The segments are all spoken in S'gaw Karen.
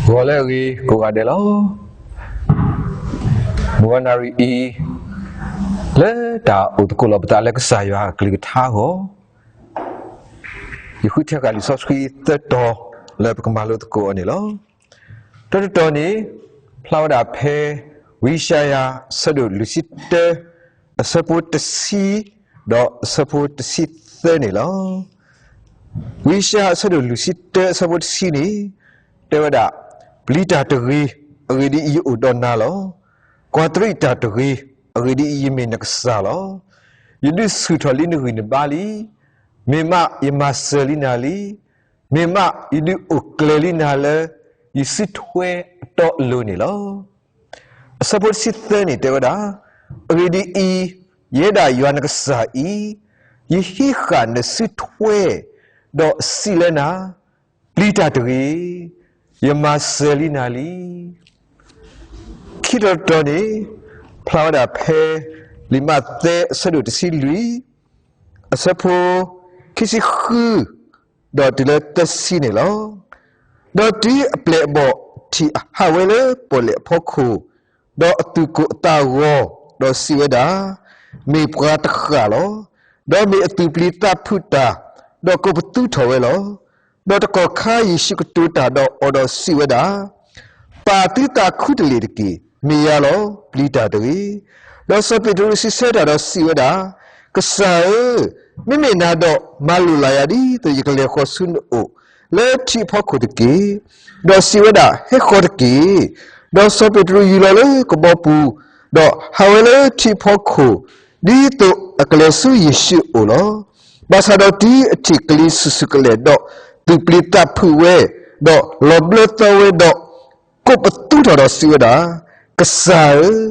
ဂီၤလၢအဂ့ၤကိးဂၤဒဲးလီၤ. မုၢ်ဂီၤနၣ်ရံၣ်အံၤ လၢတၢ်အိၣ်သကိးလီၤပသးလၢကစၢ်ယွၤအကလုၢ်ကထါအဂီၢ်, ယဃုထၢဃာ်လံာ်စီဆှံသၢတီၤလၢပကမၤလိသကိးအီၤန့ၣ်လီၤ. တၢတတီၤန့ၣ် ဖျါဝဲဒၣ်ဖဲ ဝံယၡါယၤ အဆၢဒိၣ်လွံၢ်ဆံတၢ အဆၢဖိတဆံ ဒီးအဆၢဖိတဆံသၢန့ၣ်လီၤ. ဝံယၡါယၤ အဆၢဒိၣ်လွံၢ်ဆံတၢ အဆၢဖိတဆံန့ၣ် တဲဝဲဒၣ်, ပျံၤတၢ်တဂ့ၤ, အဂ့ၢ်ဒ်အံၤ, ယအိၣ်ဒီးနၤလီၤ. ကွၢ်တရံးတၢ်တဂ့ၤ, အဂ့ၢ်ဒ်အံၤ, ယမ့ၢ်နကစၢ်လီၤ. ယဒုးဆူၣ်ထီၣ်လံနဂံၢ်နဘါလံ. မ့ၢ်မး, ယမၤစၢၤလံနၤလံ. မ့ၢ်မး, ယဒုးအိၣ်ကျဲၤလံနၤလၢ ယစုထွဲအတီအလိၤန့ၣ်လီၤ. အဆၢဖိတဆံသၢန့ၣ်တဲဝဲဒၣ်, အဂ့ၢ်ဒ်အံၤ, ယဲဒၣ်ယွၤနကစၢ်အံၤ, ယဟံးဃာ်နစုထွဲ, ဒီးစံးလၢနၤ, ပျံၤတၢ်တဂ့ၤ, ယမၤစၢၤလံနၤလံ. ခံတီၤတတီၤန့ၣ် ဖျါဝဲဒၣ်ဖဲ လံာ်မးသဲ အဆၢဒိၣ်တဆံလွံၢ် အဆၢဖိ ခံဆံဃု ဒီးတုၤလၢသၢဆံန့ၣ်လီၤ. ဒီးတုၤအပျဲၢ်အဘီၣ်ထံးဟးဝဲလၢပီၣ်လဲၣ်အဖီခိၣ်, ဒီးအသူၣ်ကိၢ်အသးဂီၤ, ဒီးစံးဝဲဒၣ်, မ့ၢ်ပှၤတဃၣ်လီၤ. ဒီးမ့ၢ်အသူၣ်ပျံၤသးဖုးတၢ်, ဒီးကိးပသူထီၣ်ဝဲလီၤ. ဒီးတကီၢ်ခါယ့ၣ်ၡူးကတိၤတၢ်ဒီးအီၤဒီးစံးဝဲဒၣ်, ပာ်သုသးခူတလ့ၢ်တက့ၢ်, မ့ၢ်ယၤလီၤ, ပျံၤတၢ်တဂ့ၤ. ဒီးစီၤပ့းတရူးစံးဆၢတၢ်ဒီးစံးဝဲဒၣ်, ကစၢ်ဧၢ, မ့မ့ၢ်နၤဒီး မၤလိာ်လၢ်ယၤဒ်သိးယကလဲၤဃီၤဆူနအိၣ် လၢထံအဖီခိၣ်တက့ၢ်. ဒီးစံးဝဲဒၣ်, ဟဲဃီၤတက့ၢ်. ဒီးစီၤပ့းတရူးယူၤလီၤလၢကဘီပူၤ, ဒီးဟးဝဲလၢထံအဖီခိၣ်, ဒ်သိးအကလဲၤဆူယ့ၣ်ၡူးအအိၣ်လီၤ. ဘၣ်ဆၣ်ဒီးတုၤအထံၣ်ကလံၤဆူၣ်ဆူၣ်ကလဲာ်ဒီး, သူၣ်ပျံၤသးဖုးဝဲ, ဒီးလီၤဘျၢသီဝဲဒီး, ကိးပသူထီၣ်ဒီးစံးဝဲဒၣ်, ကစၢ်ဧၢ,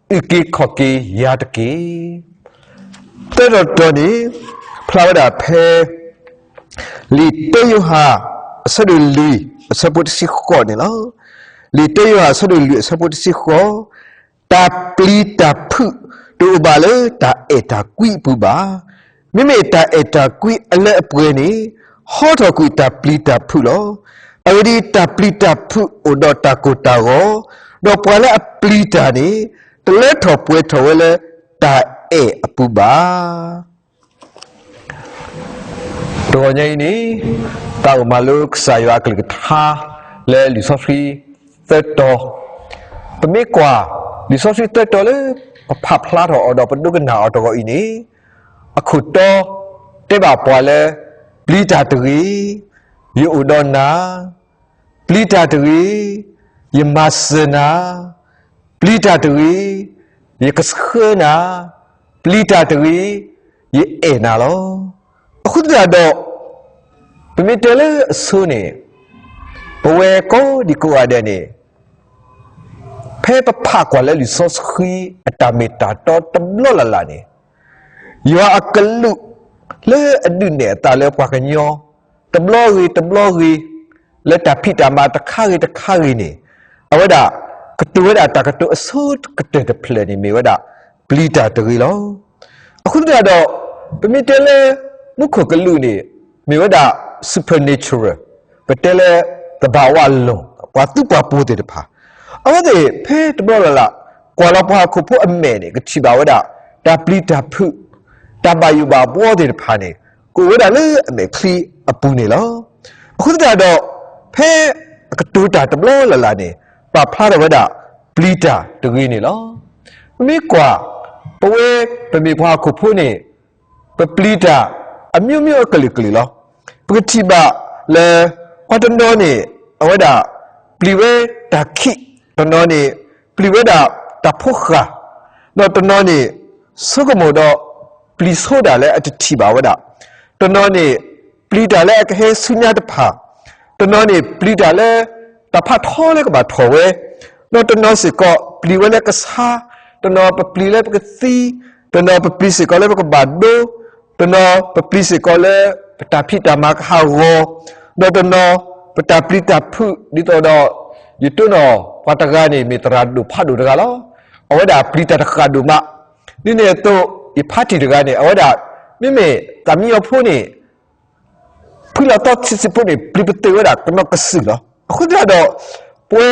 အုၣ်က့ၤခီၣ်က့ၤယၤတက့ၢ်. သၢတီၤတတီၤန့ၣ် ဖျါဝဲဒၣ်ဖဲ လံာ်တၢယိၤဟၣ် အဆၢဒိၣ်လွံၢ် အဆၢဖိတဆံဃိးန့ၣ်လီၤ. လံာ်တၢယိၤဟၣ် အဆၢဒိၣ်လွံၢ် အဆၢဖိတဆံဃိး, တၢ်ပျံၤတၢ်ဖုးတအိၣ်ဘၣ်လၢတၢ်အဲၣ်တၢ်ကွံအပူၤဘၣ်. မ့မ့ၢ်တၢ်အဲၣ်တၢ်ကွံအလၢအပှဲၤန့ၣ် ဟီထီၣ်ကွံာ်တၢ်ပျံၤတၢ်ဖုးလီၤ. အဂ့ၢ်ဒ်အံၤ, တၢ်ပျံၤတၢ်ဖုးအိၣ်ဒီးတၢ်ကိၢ်တၢ်ဂီၤ, ဒီးပှၤလၢအပျံၤတၢ်န့ၣ် တလၢထီၣ်ပှဲၤထီၣ်ဝဲလၢတၢ်အဲၣ်အပူၤဘၣ်. တဂီၤညါအံၤန့ၣ် သးအိၣ်မၤလိကစၢ်ယွၤအကလုၢ်ကထါ လၢလံာ်စီဆှံသၢတီၤ, ပမ့ၢ်ကွၢ် လံာ်စီဆှံသၢတီၤလၢ ပဖးဖျါထီၣ်အီၤဒီးပဒိကနၣ်အီၤတဂီၤအံၤန့ၣ်, အခိၣ်တီ တဲဘၣ်ပှၤလၢ ပျံၤတၢ်တဂ့ၤ, ယအိၣ်ဒီးနၤ, ပျံၤတၢ်တဂ့ၤ, ယမၤစၢၤနၤ, ပျံၤတၢ်တဂ့ၤ, ယကဆှၢနၤ, ပျံၤတၢ်တဂ့ၤ, ယအဲၣ်နၤလီၤ. အဃိသတးဒီး ပမ့ၢ်တဲလၢအဆိန့ၣ်, ပဝဲကိးဒံကိးဂၤဒဲးန့ၣ် ဖဲပဖးကွၢ်လၢလံာ်စီဆှံအတၢ်မ့ၢ်တၢ်တီတဘျီလၢ်လၢ်န့ၣ်, ယွၤအကလူးလၢအဒုးနဲၣ်အသးလၢပှၤကညီ တဘျီဂ့ၤတဘျီဂ့ၤ, လၢတၢ်ဖံးတၢ်မၤတခါဂ့ၤတခါဂ့ၤန့ၣ်, အဝဲဒၣ်ကတိၤဝဲဒၣ်တၢ်ကတိၤအဆိကတၢၢ်တဖျၢၣ်န့ၣ် မ့ၢ်ဝဲဒၣ် ပျံၤတၢ်တဂ့ၤလီၤ. အဃိသတးဒီး ပမ့ၢ်တဲလၢ မူခိၣ်ကလူးန့ၣ် မ့ၢ်ဝဲဒၣ် supernatural, ပတဲလၢ သဘာဝလွန်, ပှၤသူပှၤပိၤသ့ၣ်တဖၣ်, အဝဲသ့ၣ်ဖဲတဘျီလၢ်လၢ် ကွၢ်လီၤပှၤဟီၣ်ခိၣ်ဖိအမဲာ်န့ၣ် ကထံၣ်ဘၣ်ဝဲဒၣ် တၢ်ပျံၤတၢ်ဖုး, တၢ်ဘၣ်ယိၣ်ဘၣ်ဘှီသ့ၣ်တဖၣ်န့ၣ် ကအိၣ်ဝဲဒၣ်လၢအမဲာ်ချံအပူၤန့ၣ်လီၤ. အဃိသတးဒီး ဖဲအကတိၤတၢ်တဘျီလၢ်လၢ်န့ၣ် ပာ်ဖျါထီၣ်ဝဲဒၣ် ပျံၤတၢ်တဂ့ၤန့ၣ်လီၤ. ပမ့ၢ်ကွၢ် ပဝဲပမ့ၢ်ပှၤဟီၣ်ခိၣ်ဖိန့ၣ် ပပျံၤတၢ် အမျိုးမျိုးအကလုာ်ကလုာ်လီၤ. ပကထံၣ်ဘၣ်လၢ ပှၤတနီၤန့ၣ် အဝဲဒၣ် ပျံၤဝဲတၢ်ခံး, တနီၤန့ၣ် ပျံၤဝဲဒၣ်တၢ်ဖိဃၢ်, ဒီးတနီၤန့ၣ် ဆိကမိၣ်ဒီး ပျံၤဆိတၢ်လၢအတထံၣ်ဘၣ်ဝဲဒၣ်, တနီၤန့ၣ် ပျံၤတၢ်လၢအကဟဲဆူညါတဖၣ်, တနီၤန့ၣ် ပျံၤတၢ်လၢ တၢ်ဖးထီလၢကဘၣ်ထီၣ်ဝဲ, ဒီးတနီၤစ့ၢ်ကီး ပျံၤဝဲလၢကဆါ, တနီၤပပျံၤလၢပကသံ, တနီၤပပျံၤစ့ၢ်ကီးလၢပကဘၣ်ဒိ, တနီၤပပျံၤစ့ၢ်ကီးလၢ ပတၢ်ဖံးတၢ်မၤကဟးဂီၤ, ဒီးတနီၤ ပတၢ်ပျံၤတၢ်ဖုး ဒ်သိးဒီး ယတိၢ်နီၣ်ပှၤတဂၤန့ၣ် မ့ၢ်သရၣ်ဒိၣ်ဖးဒိၣ်တဂၤလီၤ. အဝဲဒၣ်ပျံၤတၢ်တဃၣ်ဒိၣ်မး, ဒ်န့ၣ်အသိး ယဖါတံၢ်တဂၤန့ၣ် အဝဲဒၣ် မ့မ့ၢ်သးမံညီၤဖိန့ၣ် ဖုလီၤသီဆံးဆံးဖိန့ၣ် ပျံၤပသ့ၣ်ဝဲဒၣ်ကနီၤကစုာ်လီၤ. အဃိသတးဒီး ပ ပဝဲ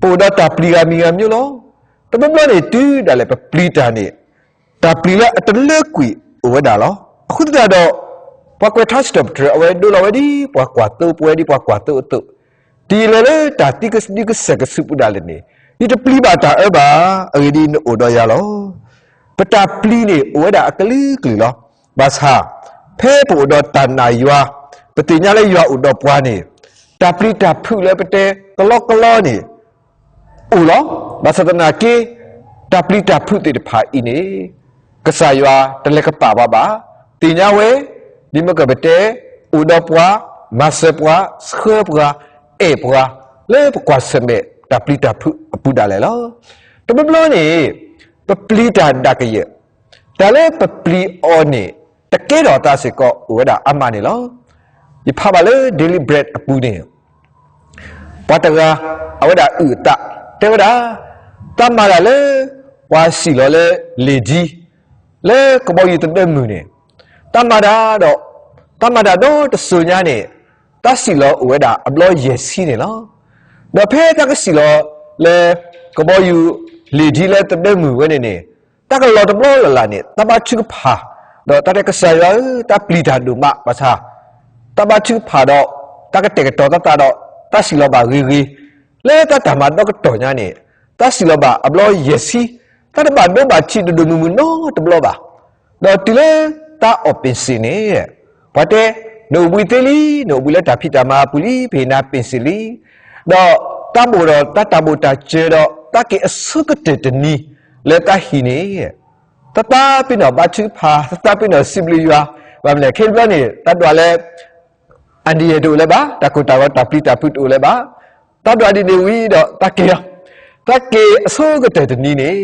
ပအိၣ်ဒီးတၢ်ပျံၤဂၤမံၤဂၤမံၤလီၤ. တဘျီဘျီန့ၣ် တုၤဒၣ်လဲာ်ပပျံၤတၢ်န့ၣ် တၢ်ပျံၤလၢအတလၢကွံာ်အိၣ်ဝဲဒၣ်လီၤ. အဃိသတးဒီး ပှၤကွဲးထါစံးထီၣ်ပတြၢၤ အဝဲဒိလီၤဝဲဒ်ပှၤကွၢ်သိ ပဝဲဒ်ပှၤကွၢ်သိအသိး, ဒ်ယလဲၤလၢတၢ်သံကဒုကစဲးကဆူးပူၤဒၣ်လဲာ်န့ၣ် ယတပျံၤဘၣ်တၢ်အၢဘၣ်, အဂ့ၢ်ဒ်အံၤ နအိၣ်ဒီးယၤလီၤ. ပတၢ်ပျံၤန့ၣ် အိၣ်ဝဲဒၣ်အကလုာ်ကလုာ်လီၤ. ဘၣ်ဆၣ် ဖဲပအိၣ်ဒီးတၢ်နာ်ယွၤ, ပသ့ၣ်ညါလၢယွၤအိၣ်ဒီးပှၤန့ၣ် တၢ်ပျံၤတၢ်ဖုးလၢပတဲကလီကလီန့ၣ် အိၣ်လီၤ. ဘၣ်ဆၣ်သနာ်က့ တၢ်ပျံၤတၢ်ဖုးသ့ၣ်တဖၣ်အံၤန့ၣ် ကစၢ်ယွၤတလဲၤကပာ်ပှၤဘၣ်. သ့ၣ်ညါဝဲ ဒ်မ့ၢ်ကပတဲ အိၣ်ဒီးပှၤ, မၤစၢၤပှၤ, ဆှၢပှၤ, အဲၣ်ပှၤ လၢပကွၢ်ဆၢၣ်မဲာ်တၢ်ပျံၤတၢ်ဖုးအပူၤဒၣ်လဲာ်လီၤ. တဘျီဘျီန့ၣ် ပပျံၤတၢ်ဒၣ်ကယဲၢ်, တၢ်လၢပပျံၤအီၤန့ၣ် တကဲထီၣ်အသးစ့ၢ်ကီး အိၣ်ဝဲဒၣ်အါမးန့ၣ်လီၤ. ယဖးဘၣ်လၢ Daily Bread အပူၤန့ၣ် ပှၤတဂၤ အဝဲဒၣ်အုၣ်အသး တဲဝဲဒၣ်, တၢ်မၤတၢ်လၢ ပှၤစံၣ်လီၤလၢလ့ၣ်ဒံ လၢကဘီယူၤသဒၢမုၢ်န့ၣ်, တၢ်မၤတၢ်ဒီး တၢ်မၤတၢ်ဒီတစိၤညါန့ၣ် တၢ်စံၣ်လီၤအိၣ်ဝဲဒၣ်အဘျီယဲၢ်ဆံန့ၣ်လီၤ. ဒီးဖဲတၢ်ကစံၣ်လီၤလၢ ကဘီယူၤလ့ၣ်ဒံလၢသဒၢမုၢ်ဝဲန့ၣ်န့ၣ် တၢ်ကလီၤတဘျီလၢ်လၢ်န့ၣ် တၢ်ဘါထုကဖၣ်, ဒီးတၢ်တဲကစၢ်ယွၤဧၢ, တၢ်ပျံၤတၢ်ဒိၣ်မးဘၣ်ဆၣ် တၢ်ဘါထုကဖၣ်ဒီး တၢ်ကတဲာ်ကတီၤသးသးဒီး တၢ်စံၣ်လီၤဘၣ်ဂ့ၤဂ့ၤ, လၢတၢ်တၢ်မၤဒီကတီၢ်ညါန့ၣ် တၢ်စံၣ်လီၤဘၣ်အဘျီယဲၢ်ဆံ, တၢ်တဘၣ်ဒိဘၣ်ထံးတဒိၣ်မုၢ်မုၢ်နီတဘျီဘၣ်. ဒီးတုၤလၢတၢ်အီၣ်ပ့ၣ်စ့ၣ်န့ၣ် ပှၤတဲ နအိၣ်ဘှံးသ့လံ, နအိၣ်ဘှံးလၢတၢ်ဖံးတၢ်မၤအပူၤလံ, ပဟ့ၣ်နၤပ့ၣ်စ့ၣ်လံ. ဒီးတၢ်ဘိၣ်ဒီးတၢ်တၢ်ဘိၣ်တၢ်စၢၤဒီး တၢ်က့ၤအဆိကတၢၢ်တနံၤ လၢတၢ်ဟံၣ်န့ၣ် တၢ်သးပ့ၤနီၣ်ဘါထုကဖၣ်, တၢ်သးပ့ၤနီၣ်စံးဘျုးယွၤ, ဘၣ်မနုၤလဲၣ် ခဲအံၤတဘျီန့ၣ် တၢ်ဒွးလၢ အန္တရာယ်တအိၣ်လၢၤဘၣ်, တၢ်ကိၢ်တၢ်ဂီၤတၢ်ပျံၤတၢ်ဖုးတအိၣ်လၢၤဘၣ်, တၢ်ဒွးဒ်န့ၣ်ဝံၤဒီးတၢ်က့ၤလီၤ. တၢ်က့ၤအဆိကတၢၢ်တနံၤန့ၣ်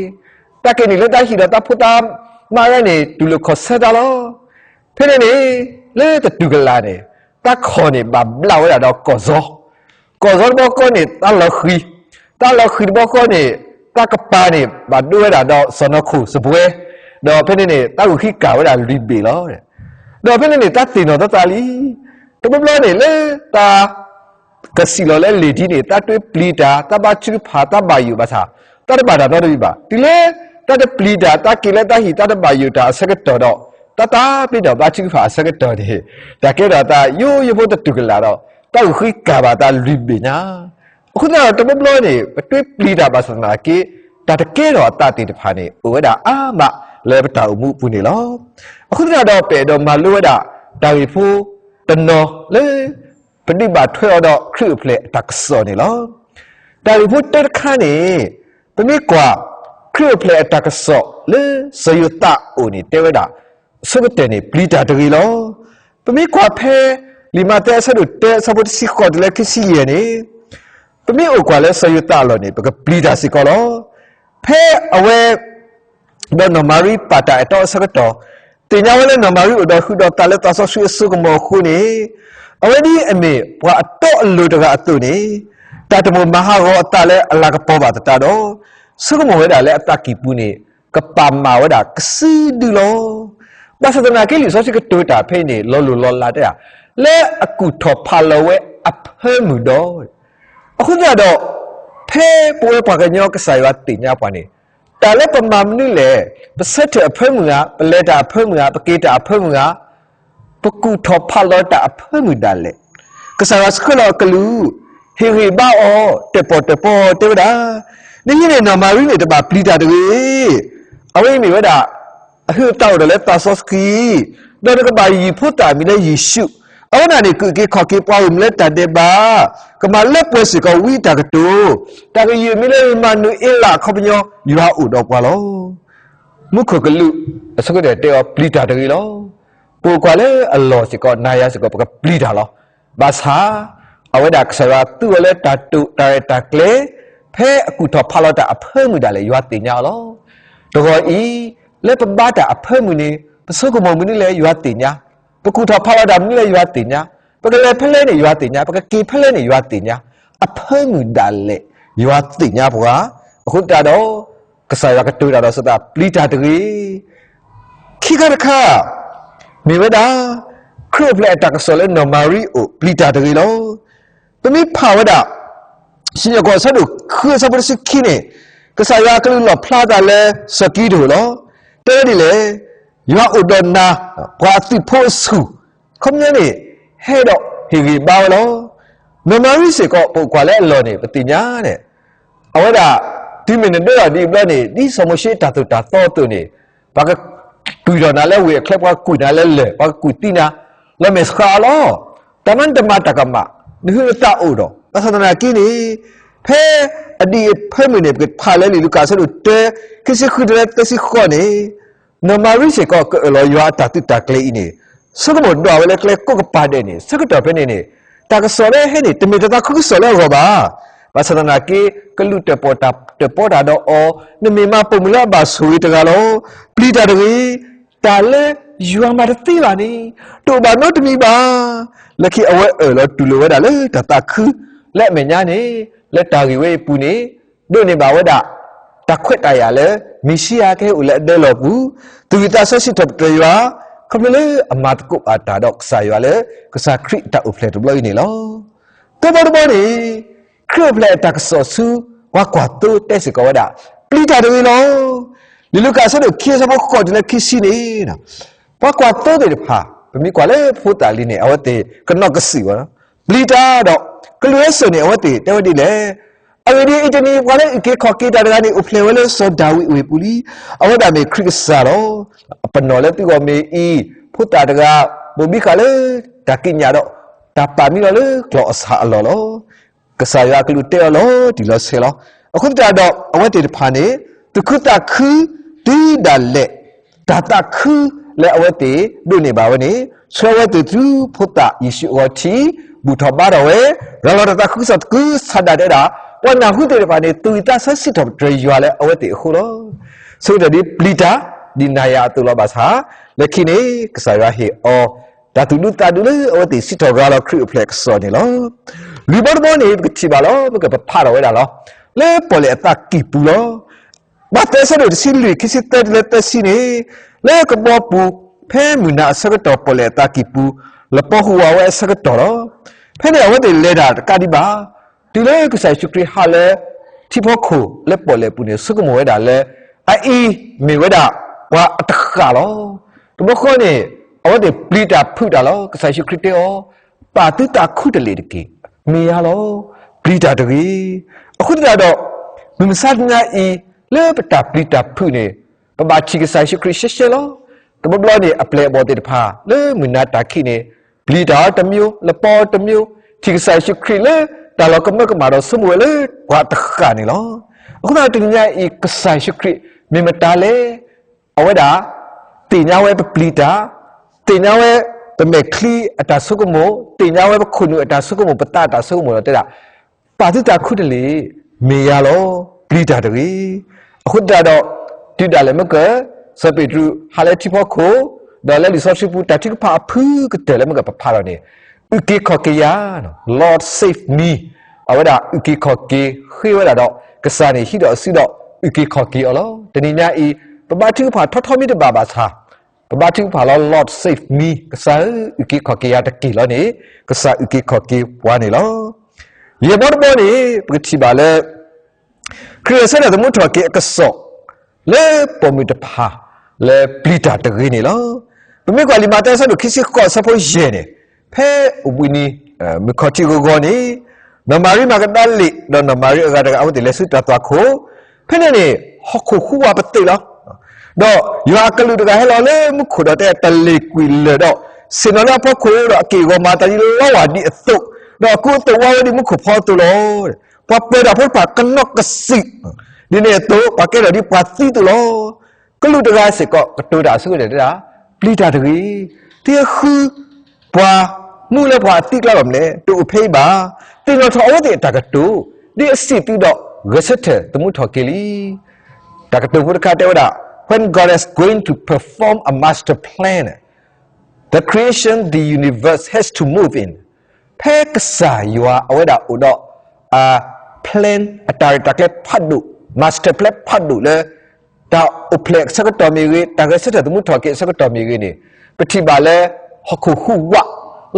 တၢ်က့ၤနုာ်လၢတၢ်ဟံၣ်ဒီးတၢ်ဖိတၢ်မါရဲန့ၣ် တူၢ်လိာ်ခီၣ်ဆၢတၢ်လီၤ. ဖဲန့ၣ်န့ၣ် လၢတတူၢ်ကလာ်န့ၣ် တၢ်ခီၣ်န့ၣ်ဘၣ်ဘျးဝဲဒၣ်ဒီးကီၢ်စီ, ကီၢ်စီတဘျီဃီန့ၣ် တၢ်လီၤဃံၤ, တၢ်လီၤဃံၤတဘျီဃီန့ၣ် တၢ်ကပၤန့ၣ် ဘၣ်ဒိဝဲဒၣ်ဒီးစီၢ်နီၤခိၣ်စပွဲ, ဒီးဖဲန့ၣ်န့ၣ် တၢ်ဂုာ်ဃံကၢ်ဝဲဒၣ်လွံၢ်ဘ့ၣ်လီၤ. ဒီးဖဲန့ၣ်န့ၣ် တၢ်သ့ၣ်နီၣ်သးသးလံ. တဘျီဘျီန့ၣ် လၢတၢ် ကစံၣ်လီၤလၢလ့ၣ်ဒံန့ၣ် တၢ်တွဲပျံၤတၢ်, တၢ်ဘါထုကဖၣ်, တၢ်ဘၣ်ယိၣ်ဘၣ်ဆၣ် တၢ်တဘၣ်တၢ်နီတမံၤဘၣ်. တုၤလၢတၢ်တပျံၤတၢ်, တၢ်က့ၤလၢတၢ်ဟံၣ်, တၢ်တဘၣ်ယိၣ်တၢ်အဆၢကတီၢ်ဒီး တၢ်သးပ့ၤနီၣ်ဘါထုကဖၣ်အဆၢကတီၢ်န့ၣ် တၢ်ကဲထီၣ်အသးယိယိဖိတတူၢ်ကလာ်ဒီး တၢ်ဂုာ်ဃံကၢ်ဘၣ်သးလွံၢ်ဘ့ၣ်ညါ. အဃိသတးဒီး တဘျီဘျီန့ၣ် ပတွဲပျံၤတၢ်ဘၣ်ဆၣ်သနာ်က့ တၢ်တကဲထီၣ်အသးသ့ၣ်တဖၣ်န့ၣ် အိၣ်ဝဲဒၣ်အါမးလၢပတၢ်အိၣ်မူအပူၤန့ၣ်လီၤ. အဃိသတးဒီး ပအဲၣ်ဒိးမၤလိဝဲဒၣ် တၢ်ဂ့ၢ်ဖိတနီၤလၢ ပဒုးဘၣ်ထွဲအီၤဒီးခရံာ်အိၣ်ဖျဲၣ်အတၢ်ကစီၣ်န့ၣ်လီၤ. တၢ်ဂ့ၢ်ဖိတၢတခါန့ၣ် ပမ့ၢ်ကွၢ် ခရံာ်အိၣ်ဖျဲၣ်အတၢ်ကစီၣ်လၢစီၤယိၤသးအအိၣ်န့ၣ် တဲဝဲဒၣ် အဆိကတၢၢ်န့ၣ် ပျံၤတၢ်တဂ့ၤလီၤ. ပမ့ၢ်ကွၢ်ဖဲ လံာ်မးသဲအဆၢဒိၣ်တၢ အဆၢဖိတဆံဃိးတုၤလၢခံဆံယဲၢ်န့ၣ် ပမ့ၢ်အိၣ်ကွၢ်လၢစီၤယိၤသးအလီၢ်န့ၣ် ပကပျံၤတၢ်စ့ၢ်ကီးလီၤ. ဖဲအဝဲ ဒီးနီၢ်မၤရံပာ်တၢ်အဲၣ်တီအဆၢကတီၢ်, သ့ၣ်ညါဝဲလၢနီၢ်မၤရံအိၣ်ဒီးဟုးဒီးသးလၢသးစီဆှံအစိကမီၤအဃိန့ၣ်, အဝဲဒ်အမ့ၢ်ပှၤအတီအလိၤတဂၤအသိးန့ၣ်, တၢ်တမိၣ်မၤဟးဂီၤအသးလၢအလၤကပီၤဘၣ်သတးဒီး, ဆိကမိၣ်ဝဲဒၣ်လၢအသးကံၢ်ပူၤန့ၣ် ကပာ်မၢ်ဝဲဒၣ်ကစုဒုလီၤ. ဘၣ်ဆၣ်သနာ်က့ လံာ်စီဆှံကတိၤတၢ်ဖဲအံၤန့ၣ် လီၤလိၢ်လီၤလးတဲဒၣ် လၢအကူၣ်ထီၣ်ဖးလီၤဝဲအဖၢမုၢ်ဒီး အဃိသတးဒီး ဖဲပဝဲပှၤကညီကစၢ်ယွၤသ့ၣ်ညါပှၤန့ၣ်, တၢ်လၢပမၤမနုၤလဲၣ်, ပဆၢထၢၣ်အဖၢမုၢ်ဧါ, ပလဲၤတၢ်အဖၢမုၢ်ဧါ, ပက့ၤတၢ်အဖၢမုၢ်ဧါ, ပကူၣ်ထီၣ်ဖးလီၤတၢ်အဖၢမုၢ်ဒၣ်လဲာ်. ကစၢ်ယွၤဆှၢလီၤအကလူး, ဟ့ၣ်ဂံၢ်ဘါအီၤ, တဲာ်ပီၣ်တဲာ်ပီတဲဝဲဒၣ်, နဟံးန့ၢ်နီၢ်မၤရံန့ၣ် တဘၣ်ပျံၤတၢ်တဂ့ၤ. အဝဲအံၤမ့ၢ်ဝဲဒၣ် အဟုးအသးအိၣ်ဒီးလၢသးစီဆှံ, ဒီးနကဘၣ်ယုၢ်ဖိသၣ်မံၤလၢယ့ၣ်ၡူး, အဝဲဒၣ်န့ၣ် ကအုၣ်က့ၤခီၣ်က့ၤပှၤဂီၢ်မုၢ်လၢတၢ်ဒဲးဘး, ကမၤလၢပှဲၤစ့ၢ်ကီးဝံအတၢ်ကတိၤ, တၢ်ကယုၢ်မံၤလၢဧမၤနူၤအ့လးအခီပညီ, ယွၤအိၣ်ဒီးပှၤလီၤ. မူခိၣ်ကလူး အဆိကတၢၢ်တဲအီၤ ပျံၤတၢ်တဂ့ၤလီၤ. ပအိၣ်ကွၢ်လၢအလီၢ်စ့ၢ်ကီး နၤယၤစ့ၢ်ကီး ပကပျံၤတၢ်လီၤ. ဘၣ်ဆၣ် အဝဲဒၣ်ကစၢ်ယွၤသူအီၤလၢတၢ်တိာ်တၢ်ရဲၣ်တၢ်ကျဲၤ, ဖဲအကူၣ်ထီၣ်ဖးလီၤတၢ်အဖၢမုၢ်ဒၣ်လဲာ် ယွၤသ့ၣ်ညါအီၤလီၤ. တဂီၤအံၤ လၢပဘါတၢ်အဖၢမုၢ်န့ၣ် ပဆိကမိၣ်မနုၤလဲၣ် ယွၤသ့ၣ်ညါ, ပကူၣ်ထီၣ်ဖးလီၤတၢ်မနုၤလဲၣ် ယွၤသ့ၣ်ညါ, ပကလဲၤဖဲလဲၣ်န့ၣ် ယွၤသ့ၣ်ညါ, ပကက့ၤဖဲလဲၣ်န့ၣ် ယွၤသ့ၣ်ညါ, အဖၢမုၢ်ဒၣ်လဲာ် ယွၤသ့ၣ်ညါပှၤ, အဃိသတးဒီး ကစၢ်ယွၤကတိၤတၢ်ဒီးစီၤသး ပျံၤတၢ်တဂ့ၤ. ခံခါတခါ မ့ၢ်ဝဲဒၣ် ခရံာ်အိၣ်ဖျဲၣ်အတၢ်ကစီၣ်လၢနီၢ်မၤရံအအိၣ် ပျံၤတၢ်တဂ့ၤလီၤ. ပမ့ၢ်ဖးဝဲဒၣ် စံၣ်ညီၣ်ကွီၢ်အဆၢဒိၣ်ဃုအဆၢဖိတဆံခံန့ၣ်, ကစၢ်ယွၤအကလူးလီၣ်ဖျါအသးလၢစီၤကံးဒဧိၣ်လီၤ. တဲဝဲဒ်လဲၣ်, ယွၤအိၣ်ဒီးနၤ, ပှၤအသုးဖိအဆူၣ်, ခီပညီန့ၣ် ဟဲဒီးဟ့ၣ်ဂံၢ်ဘါဝဲလီၤ. နီၢ်မၤရံစ့ၢ်ကီး ပအိၣ်ကွၢ်လၢအလီၢ်န့ၣ် ပသ့ၣ်ညါန့ၣ် အဝဲဒၣ် တုၤမ့ၢ်နဒၢလီၤဒ်အံၤဘျီန့ၣ် ဒ်စီၤမိၤၡ့တၢ်သိၣ်တၢ်သီအသိးန့ၣ်, ပှၤကကွံာ်ထီၣ်နၤလၢဝ့ၢ်အချၢ, ပှၤကကွံာ်နၤလၢလၢၢ်, ပှၤကကွံာ်သံနၤ, လီၤမဲာ်ဆှးအီၤလီၤ. တၢ်မၤနတမၤတၢ်ကမၣ်, နဟုနသးအိၣ်ဒီး, ဘၣ်ဆၣ်သနာ်က့န့ၣ်, ဖဲအဒံၣ်အဖၢမုၢ်န့ၣ် ပကဖးလၢလံာ်လူၤကၣ်အဆၢဒိၣ်တၢ, ခံဆံဃုတုၤလၢသၢဆံဃိးန့ၣ်, နီၢ်မၤရံစ့ၢ်ကီး ကအၢၣ်လီၤယွၤအတၢ်သုးတၢ်ကျဲၤအံၤန့ၣ်, ဆိကမိၣ်ဒွးဝဲလၢကျဲကိးကပၤဒဲးန့ၣ်, ဆၢကတီၢ်ဖဲန့ၣ်န့ၣ်, တၢ်ကစီၣ်လၢဟဲန့ၣ် တမ့ၢ်တၢ်သးခုကစီၣ်လၢအဂီၢ်ဘၣ်. ဘၣ်ဆၣ်သနာ်က့ ကလူးတၢၣ်ပီၣ်တၢ်, တၢၣ်ပီတၢ်ဒီးအီၤ, နမ့ၢ်မၤပိာ်မုၣ်လၢအဘၣ်ဆိၣ်ဂ့ၤတဂၤလီၤ. ပျံၤတၢ်တဂ့ၤ, တၢ်လၢယွၤမၤတသ့ဘၣ်န့ၣ်, တအိၣ်ဘၣ်နီတမံၤဘၣ်. လၢခံအဝဲအၢၣ်လီၤတူၢ်လိာ်ဝဲဒၣ်လၢတၢ်သးခု, လၢအမဲာ်ညါန့ၣ်, လၢတၢ်ဂ့ၢ်ဝဲအံၤအပူၤန့ၣ်, ဒိးန့ၢ်ဘၣ်ဝဲဒၣ် တၢ်ခွဲးတၢ်ယာ်လၢ မ့ၤၡံယၤကဟဲအိၣ်လၢအဒၢလီၢ်ပူၤ, သူၣ်ဝံၣ်သးဆၢစံးထီၣ်ပတြၢၤယွၤ, ခီဖျိလၢအမၤသကိးဘၣ်တၢ်ဒီးကစၢ်ယွၤလၢ ကစၢ်ခရံာ်အတၢ်အိၣ်ဖျဲၣ်တဘျီအံၤန့ၣ်လီၤ. သၢဘီတဘီန့ၣ်, ခရံာ်အိၣ်ဖျဲၣ်အတၢ်ကစီၣ်ဆူ ပှၤကွၢ်သိတဲစ့ၢ်ကီးဝဲဒၣ်, ပျံၤတၢ်တဂ့ၤလီၤ. လံာ်လူၤကၣ်အဆၢဒိၣ်ခံအဆၢဖိဃိးတုၤလၢခံဆံန့ၣ်, ပှၤကွၢ်သိသ့ၣ်တဖၣ်, ပမ့ၢ်ကွၢ်လၢဖိသၣ်လံန့ၣ် အဝဲသ့ၣ်ကနီၣ်ကစံၣ်ဝဲလီၤ. ပျံၤတၢ်ဒီး ကလူးဝဲစိာ်န့ၣ် အဝဲသ့ၣ်တဲဝဲဒ်လဲၣ်. အဂ့ၢ်ဒ်အံၤ, တနံၤပှၤလၢအုၣ်က့ၤခီၣ်က့ၤတၢ်တဂၤန့ၣ် အိၣ်ဖျဲၣ်ဝဲလၢစီၤဒၤဝံးအဝ့ၢ်ပူၤလံ. အဝဲဒၣ်မ့ၢ်ခရံာ်ကစၢ်လီၤ. ပနီၣ်လၢသုဂီၢ်မ့ၢ်အံၤ, ဖိသၣ်တဂၤ, ဘိၣ်ဘံဃာ်လၢတၢ်ကံးညာ်ဒီး တၢ်ပာ်မံလီၤလၢကျီၢ်အဆၣ်အလီၢ်လီၤ. ကစၢ်ယွၤအကလူးတဲအီၤလီၤတံၢ်လီၤဆဲးလီၤ. အဃိသတးဒီး အဝဲသ့ၣ်တဖၣ်န့ၣ် သူၣ်ခုသးခု တုၤဒၣ်လဲာ် တၢ်သးခုလၢအဝဲသ့ၣ်ဒိးန့ၢ်ဘၣ်ဝဲန့ၣ်, ဆှၢဝဲသ့ၣ်ဆူဖိသၣ်ယ့ၣ်ၡူးအဂီၢ်ထံ, ဘူၣ်ထီၣ်ဘါထီၣ်ဝဲ, ရၤလီၤတၢ်သးခုကစီၣ်သကုၤဆးဒးတဲဒၣ်, ပှၤနၢ်ဟူသ့ၣ်တဖၣ်န့ၣ် သူၣ်ဝံၣ်သးဆၢစံးထီၣ်ပတြၢၤယွၤလၢအဝဲသ့ၣ်အဃိလီၤ. ဆၢကတီၢ်ဒ်ပျံၤတၢ်, ဒ်နၤယၤအသိးလီၤဘၣ်ဆၣ်, လၢခံန့ၣ် ကစၢ်ယွၤဟ့ၣ်အီၤ တၢ်သူၣ်ဒူသးဒူလၢအဝဲသ့ၣ်စံးထီၣ်ရၤလီၤခရံာ်အိၣ်ဖျဲၣ်ကစီၣ်န့ၣ်လီၤ. လွံၢ်ဘီတဘီန့ၣ် ပကထံၣ်ဘၣ်လီၤ, ပကပဖးထီၣ်ဝဲဒၣ်လီၤ. လၢပီၣ်လဲၣ်အသးကံၢ်ပူၤလီၤ. ပှၤသၢဆၢဒိၣ်တဆံလွံၢ် ခံဆံသၢတုၤလၢသၢဆံန့ၣ်, လၢကဘီပူၤ ဖဲမုၢ်နၤအဆၢကတီၢ် ပီၣ်လဲၣ်အသးကံၢ်ပူၤ လပီဟူးဝးဝဲအဆၢကတီၢ်လီၤ. ဖဲန့ၣ်အဝဲသ့ၣ်လဲၤတၢ်တကးဒံးဘၣ်, တုၤလၢကစၢ်ယ့ၣ်ၡူးခရံာ်ဟးလၢထံဖီခိၣ်လၢပီၣ်လဲၣ်ပူၤန့ၣ် ဆိကမိၣ်ဝဲဒၣ်လၢ အအံၤမ့ၢ်ဝဲဒၣ်ပှၤအတဃၣ်လီၤ. တဘျီဃီန့ၣ် အဝဲသ့ၣ်ပျံၤတၢ်ဖုးတၢ်လီၤ. ကစၢ်ယ့ၣ်ၡူးခရံာ်တဲအီၤ, ပာ်သုသးခုတလ့ၢ်တက့ၢ်, မ့ၢ်ယၤလီၤ, ပျံၤတၢ်တဂ့ၤ. အဃိသတးဒီး မုၢ်မဆါတနံၤအံၤ လၢပတၢ်ပျံၤတၢ်ဖုးန့ၣ် ပဘၣ်ထံၣ်ကစၢ်ယ့ၣ်ၡူးခရံာ်ရှဲရှဲလီၤ. တဘျီဘျီန့ၣ် အပျဲၢ်အဘီၣ်သ့ၣ်တဖၣ် လၢမုၢ်နၤတၢ်ခံးန့ၣ် ပျံၤတၢ်အီၤတမံၤ, လပီအီၤတမံၤ, ထံၣ်ကစၢ်ယ့ၣ်ၡူးခရံာ်လၢတၢ်လီၤကမၢကမၣ်ဒီးဆိကမိၣ်ဝဲလၢပှၤတဃၣ်န့ၣ်လီၤ. အဃိသတးတနံၤညါအံၤ ကစၢ်ယ့ၣ်ၡူးခရံာ် မ့ၢ်မတၤလဲၣ်. အဝဲဒၣ် သ့ၣ်ညါဝဲပပျံၤတၢ်, သ့ၣ်ညါဝဲပမဲာ်ချံအတၢ်ဆိကမိၣ်, သ့ၣ်ညါဝဲပခိၣ်နူာ်အတၢ်ဆိကမိၣ်, ပသးအတၢ်ဆိကမိၣ်ဒီးတဲဒၣ်, ပာ်သုသးခုတလ့ၢ်, မ့ၢ်ယၤလီၤ, ပျံၤတၢ်တဂ့ၤ. အဃိသတးဒီး တုၤဒၣ်လဲာ်မ့ၢ်က စီၤပ့းတရူးဟးလၢထံဖီခိၣ်, ဒီးလၢလံာ်စီဆှံပူၤ တၢ်ထုကဖၣ်အဖုကတၢၢ်လၢမ့ၢ်ကပဖးဒီးန့ၣ်, အုၣ်က့ၤခီၣ်က့ၤယၤ, Lord save me, အဝဲဒၣ်အုၣ်က့ၤခီၣ်က့ၤဃ့ဝဲဒၣ်ဒီး ကစၢ်န့ၣ်ဟံးဒီးအစုဒီး အုၣ်က့ၤခီၣ်က့ၤအီၤလီၤ. တနံၤညါအံၤ ပဘါထုကဖၣ်ထီထီမ့ၢ်တဘၣ်ဘၣ်ဆၣ်, ပဘါထုကဖၣ်လီၤ Lord save me, ကစၢ်ဧၢ, အုၣ်က့ၤခီၣ်က့ၤယၤတက့ၢ်လီၤန့ၣ်, ကစၢ်အုၣ်က့ၤခီၣ်က့ၤပှၤန့ၣ်လီၤ. ယဲၢ်ဘီတဘီန့ၣ် ပကထံၣ်ဘၣ်လၢ ခရံာ်ဂဲၤဆၢထၢၣ်သမူထီၣ်က့ၤအကစီၣ် လၢပိာ်မုၣ်တဖၣ် လၢပျံၤတၢ်တဂ့ၤန့ၣ်လီၤ. ပမ့ၢ်ကွၢ်လံာ်မးသဲအဆၢဒိၣ်ခံဆံဃိးအဆၢဖိယဲၢ်န့ၣ်, ဖဲအိၣ်ဘှံးနံၤ မုၢ်ခီၣ်ထံးဂီၤဂီၤန့ၣ်, နီၢ်မၤရံမၤကဒၤလ့ၣ် ဒီးနီၢ်မၤရံအဂၤတဂၤ အဝဲသ့ၣ်လဲၤဆူတၢ်သွၣ်ခိၣ်, ဖဲန့ၣ်န့ၣ် ဟီၣ်ခိၣ်ဟူးဝးပသ့ၣ်လီၤ. ဒီးယွၤအကလူးတဂၤဟဲလီၤလၢမူခိၣ်ဒီးတဲတၢ်လ့ၣ်ကွံာ်လၢာ်ဒီး ဆ့ၣ်နီၤလၢအဖီခိၣ်ဒီးအက့ၢ်အဂီၤမၤသးဒ်လီဝၢ်ဒံးအသိး, ဒီးအကူအသိးဝါဝဲဒ်မူခိၣ်ဖီအသိးလီၤ. ပှၤပၢၤတၢ်ဖိတဖၣ်ကနီၣ်ကစံၣ်, ဒ်န့ၣ်အသိး ပှၤကဲထီၣ်ဒ်ပှၤသံအသိးလီၤ. ကလူးတဂၤစ့ၢ်ကီး ကတိၤတၢ်အဆိကတၢၢ်တဲဒၣ်, ပျံၤတၢ်တဂ့ၤ, သုဃုပှၤမူလၢပှၤအသံအကျါလီၤမးလဲၣ်, တအိၣ်ဖဲအံၤဘၣ်. သ့ၣ်နီၣ်ထီၣ်အဝဲသ့ၣ်အတၢ်ကတိၤ, ဒ်အစံးသုဒီးဂဲၤဆၢထၢၣ်သမူထီၣ်က့ၤလံ. တၢ်ကတိၤဖိတခါတဲဝဲဒၣ်, When God is going to perform a master plan, the creation, the universe has to move in. ဖဲကစၢ်ယွၤအဝဲဒၣ်အိၣ်ဒီး အ plan အတၢ်ရဲၣ်တၢ်ကျဲၤဖးဒိၣ်, master plan ဖးဒိၣ်လၢ တၢ်အိၣ်ဖျဲၣ်အဆၢကတီၢ်မ့ၢ်ဂ့ၤ, တၢ်ဂဲၤဆၢထၢၣ်သမူထီၣ်က့ၤအဆၢကတီၢ်မ့ၢ်ဂ့ၤန့ၣ်, ပထံၣ်ဘၣ်လၢ ဟီၣ်ခိၣ်ဟူးဝး,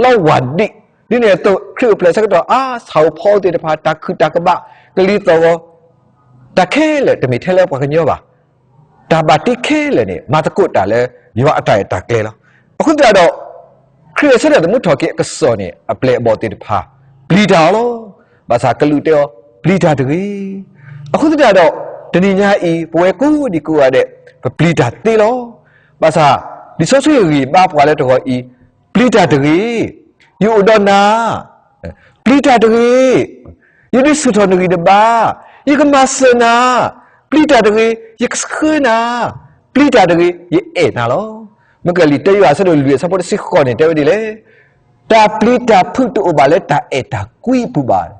လီဝၢ်ဒံး, ဒ်န့ၣ်အသိး ခရံာ်အိၣ်ဖျဲၣ်ဆၢကတီၢ် အါ ဆၣ်ဧိၤဖီဧိၤသ့ၣ်တဖၣ် တၢ်ခုၣ်တၢ်ကဘၣ် ကလံၤသီၣ်ဂီၤ တၢ်ခဲလၢာ် တမ့ၢ်ထဲလၢပှၤကညီဘၣ်. တၢ်ဘၣ်တ့ခဲလၢာ်န့ၣ် မၤသကိးတၢ်လၢ ယွၤအတၢ်အဲၣ်တၢ်ကျဲလီၤ. အဃိသတးဒီး ခရံာ်အဆၢထၢၣ်သမူထီၣ်က့ၤအကစီၣ်န့ၣ် အပျဲၢ်အဘီၣ်သ့ၣ်တဖၣ် ပျံၤတၢ်အီၤလီၤ. ဘၣ်ဆၣ်ကလူးတဲအီၤ ပျံၤတၢ်တဂ့ၤ. အဃိသတးဒီး တနံၤညါအံၤ ပဝဲကိးဒံကိးဂၤဒဲး ပပျံၤတၢ်သ့လီၤ. ဘၣ်ဆၣ် လံာ်စီဆှံဂ့ၢ်ဘါပှၤလၢတဂီၤအံၤ, ပျံၤတၢ်တဂ့ၤ, ယအိၣ်ဒီးနၤ, ပျံၤတၢ်တဂ့ၤ, ယဒုးဆူၣ်ထီၣ်နဂံၢ်နဘါ, ယကမၤစၢၤနၤ, ပျံၤတၢ်တဂ့ၤ, ယကဆှၢနၤ, ပျံၤတၢ်တဂ့ၤ, ယအဲၣ်နၤလီၤ. မ့ၢ်ကလံာ်တၢယိၤဟၣ်အဆၢဒိၣ်လွံၢ်အဆၢဖိတဆံဃိးန့ၣ် တဲဝဲဒ်လဲၣ်. တၢ်ပျံၤတၢ်ဖုးတအိၣ်ဘၣ်လၢတၢ်အဲၣ်တၢ်ကွံအပူၤဘၣ်.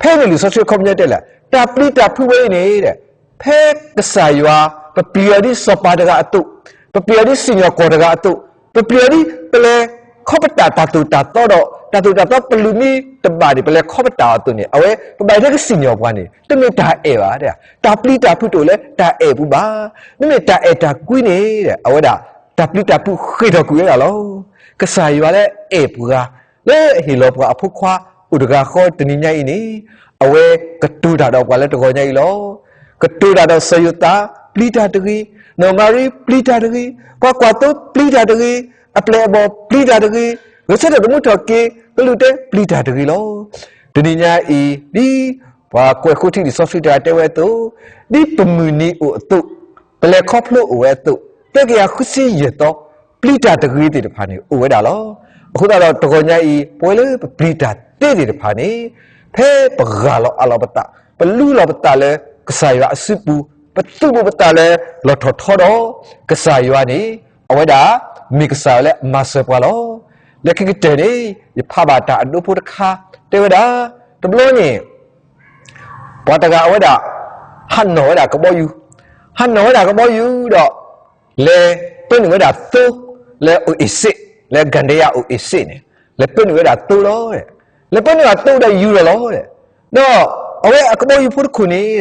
ဖဲန့ၣ်လံာ်စီဆှံအခီပညီတဲလဲၣ်, တၢ်ပျံၤတၢ်ဖုးဝဲအံၤန့ၣ် ဖဲကစၢ်ယွၤ ပပျံၤအီၤဒ်စီၤပၤတဂၤအသိး, ပပျံၤအီၤဒ်စံၣ်ညီၣ်ကွီၢ်တဂၤအသိး, ပပျံၤအီၤဒ်ပလဲၤခီပတာ်တၢ်သိၣ်တၢ်သီဒီး တၢ်သိၣ်တၢ်သီပလူၤမ့ၢ်တဘၣ်န့ၣ် ပလဲၤခီပတာ်အီၤအသိးန့ၣ် အဝဲပဘၣ်ဟဲကစံၣ်ညီၣ်ပှၤန့ၣ် တမ့ၢ်တၢ်အဲၣ်ဘၣ်. တၢ်ပျံၤတၢ်ဖုးတအိၣ်လၢတၢ်အဲၣ်ပူၤဘၣ်. မ့မ့ၢ်တၢ်အဲၣ်တၢ်ကွံန့ၣ် အဝဲဒၣ် တၢ်ပျံၤတၢ်ဖုးဃ့ၢ်ထီၣ်ကွံာ်ဝဲဒၣ်လီၤ. ကစၢ်ယွၤလၢအဲၣ်ပှၤ လၢအဟ့ၣ်လီၤပှၤအဖိခွါအိၣ်တဂၤဃီတနံၤညါအံၤန့ၣ် အဝဲကတိၤတၢ်ဒီးပှၤလၢတဂီၤညါအံၤလီၤ. ကတိၤတၢ်ဒီးစီၤယိၤသး ပျံၤတၢ်တဂ့ၤ, နီၢ်မၤရံ ပျံၤတၢ်တဂ့ၤ, ပှၤကွၢ်သိပျံၤတၢ်တဂ့ၤ, အပျဲၢ်အဘီၣ်ပျံၤတၢ်တဂ့ၤ, ဂဲၤဆၢထၢၣ်သမူထီၣ်က့ၤ ကလူးတဲပျံၤတၢ်တဂ့ၤလီၤ. တနံၤညါအံၤ ဒ်ပှၤကွဲးဃိထံလံာ်စီဆှံတဂၤတဲဝဲအသိး, ဒ်ပမုၢ်နံၤအိၣ်အသိး, ပလဲၤခီဖျိအိၣ်ဝဲအသိး, သၢကယၤဃုဆံယဲၢ်သီ ပျံၤတၢ်တဂ့ၤသ့ၣ်တဖၣ်န့ၣ် အိၣ်ဝဲဒၣ်လီၤ. အဃိသတးဒီးတဂီၤညါအံၤ ပဝဲလၢပပျံၤတၢ်သ့သ့ၣ်တဖၣ်န့ၣ် ဖဲပဂၢ်လီၤအးလီၤပသး, ပလူလီၤပသးလၢကစၢ်ယွၤအစုပူၤ, ပသုးဘူးပသးလၢလီၢ်ထီၣ်ထီဒီး ကစၢ်ယွၤန့ၣ် အဝဲဒၣ်မ့ၢ်ကစၢ်လၢအမၤစၢၤပှၤလီၤ. လၢခံကတၢၢ်န့ၣ် ယဖးဘၣ်တၢ်အဒိဖိတခါ တဲဝဲဒၣ်, တဘျီန့ၣ် ပှၤတဂၤအဝဲဒၣ် ဟးနီၣ်ဝဲဒၣ်ကဘီယူၤ, ဟးနီၣ်ဝဲဒၣ်ကဘီယူၤဒီး လဲၤပၢနုာ်ဝဲဒၣ်သိလၢအိၣ်အ့ၣ်စ့း, လၢကန္ဒဲယၤအိၣ်အ့ၣ်စ့းန့ၣ် လဲၤပၢနုာ်ဝဲဒၣ်သိလီၤ. လဲၤပၢနုာ်ဝဲဒၣ်သိဒီးယူၤလီၤလီၤ. ဒီးအဝဲအကဘီယူၤဖိတခိၣ်န့ၣ်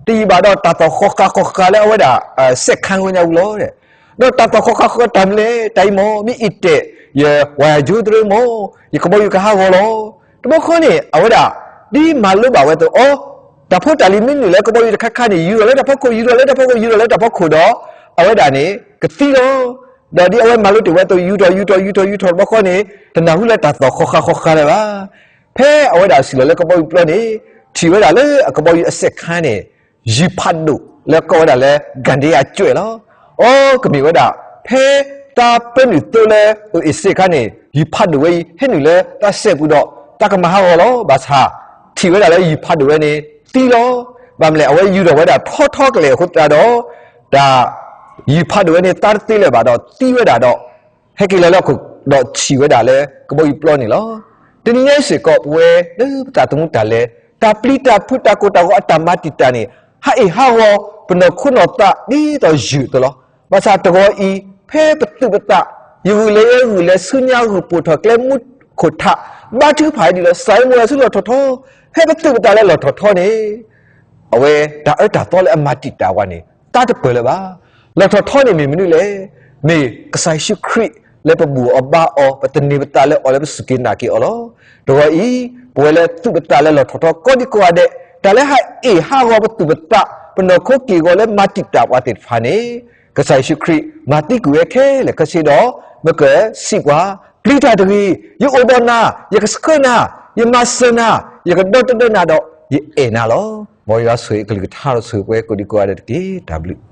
တယံာ်ဘၣ်ဒီးတၢ်သီၣ်ဃီဃာ်ဃီဃာ်လၢအဝဲဒၣ် စဲးခါဝဲညါဝံၤလီၤ. ဒီးတၢ်သီၣ်ဃီဃာ်ဃီဃာ်တၢ်မနုၤလဲၣ်, တၢ်အံၤမ့ၢ် မ့ၢ်အ့ၣ်တဲာ် ယဝၤယၤကၠိသရၢမ့ၢ် ယကဘီယူၤကဟးဂီၤလီၤ. တဘျီဃီန့ၣ် အဝဲဒၣ် ဒ်မၤလိဘၣ်ဝဲအသိး အိ တၢ်ဖိတၢ်လံၤမ့ၢ်နုာ်လၢကဘီယူၤတခါခါန့ၣ် ယူၤထီၣ်လၢတၢ်ဖီခိၣ် ယူၤထီၣ်လၢတၢ်ဖီခိၣ် ယူၤထီၣ်လၢတၢ်ဖီခိၣ်ဒီး အဝဲဒၣ်န့ၣ် ကသံလီၤ. ဒီးဒ်အဝဲမၤလိတ့ၢ်ဝဲအသိး ယူၤထီၣ် ယူၤထီၣ် ယူၤထီၣ် ယူၤထီၣ်တဘျီဃီန့ၣ် တနၢ်ဟူလၢတၢ်သီၣ်ဃီဃာ်ဃီဃာ်လၢၤဘၣ်. ဖဲအဝဲဒၣ်စံၣ်လီၤလၢကဘီယူၤပျီန့ၣ် ထံၣ်ဝဲဒၣ်လၢအကဘီယူၤအစဲးခါန့ၣ် ယံၤဖးဒိၣ်လၢကိးဝဲဒၣ်လၢ ကန္ဒဲယၤကၠွဲးလီၤ. အိ ကမ့ၢ်ဝဲဒၣ် ဖဲတၢ်ပၢနုာ်သိလၢအိၣ်အ့ၣ်စ့းခါန့ၣ် ယံၤဖးဒိၣ်ဝဲအံၤ ဟဲနုာ်လၢတၢ်စဲးပူၤဒီး တၢ်ကမၤဟးဂီၤလီၤ. ဘၣ်ဆၣ် ထံၣ်ဝဲဒၣ်လၢယံၤဖးဒိၣ်ဝဲန့ၣ် သံလီၤ. ဘၣ်မနုၤလဲၣ် အဝဲယူၤထီၣ်ဝဲဒၣ်ထီထီကလဲာ်အဃိသတးဒီး တၢ် ယံၤဖးဒိၣ်ဝဲန့ၣ် သါတသ့လၢၤဘၣ်ဒီး သံဝဲဒၣ်ဒီး ဟဲက့ၤလီၤလၢဟီၣ်ခိၣ်ဒီးထံၣ်ဝဲဒၣ်လၢကဘီယူၤပျီန့ၣ်လီၤ. တနံၤညါအံၤစ့ၢ်ကီး ပဝဲလၢပသးသမူတၢ်လဲၤ တၢ်ပျံၤတၢ်ဖုးတၢ်ကိၢ်တၢ်ဂီၤအတၢ်မၤတံာ်တာ်န့ၣ် ဟးအ့ၣ်ဟးဂီၤပနီၢ်ခိနီၢ်သးဒ်သိးယုၢ်အသိးလီၤ. ဘၣ်ဆၣ်တဂီၤအံၤ ဖဲပသုးပသး ယဂုာ်လၢယဲဂုာ်လၢဆူညါဂုာ်ပိာ်ထီၣ်ကျဲမူခိၣ်ထး ဘါထုကဖၣ်ဒ်လီၤ စးမူလၢဆူလီၢ်ထီၣ်ထီ ဖဲပသုးပသးလၢလီၢ်ထီၣ်ထီန့ၣ် အဝဲတၢ်အၢတၢ်သီလၢအမၤတံာ်တာ်ပှၤန့ၣ် သါတပၢၢ်လၢၤဘၣ်. လီၢ်ထီၣ်ထီန့ၣ်မ့ၢ်မနုၤလဲၣ်. မ့ၢ်ကစၢ်ယ့ၣ်ၡူးခရံာ်လၢပဘူၣ်အီၤဘါအီၤ ပသန့ၤပသးလၢအီၤလၢပစူၢ်က့ၤနာ်က့ၤအီၤလီၤ. တဂီၤအံၤ ပဝဲလၢသုးပသးလၢလီၢ်ထီၣ်ထီကိးဒံကိးဂၤဒဲး တၢ်လၢဟးအ့ၣ်ဟးဂီၤပသုးပသး ပနီၢ်ခိက့ၢ်ဂီၤလၢမၤတံာ်တာ်ပှၤသ့ၣ်တဖၣ်န့ၣ် ကစၢ်ယ့ၣ်ၡူးခရံာ်မၤသံကွံာ်ဝဲခဲလၢာ်ခဲဆ့ဒီး မ့ၢ်ကစံးပှၤ ပျံၤတၢ်တဂ့ၤ, ယအိၣ်ဒီးနၤ, ယကဆှၢနၤ, ယမၤစၢၤနၤ, ယကဒီတဒၢနၤဒီး ယအဲၣ်နၤလီၤ. မ်ယွၤဆိၣ်ဂ့ၤအကလုၢ်ကထါဒီးဆိၣ်ဂ့ၤပှၤကိးဒံကိးဂၤဒဲးတက့ၢ်. တၢ်ဘျုး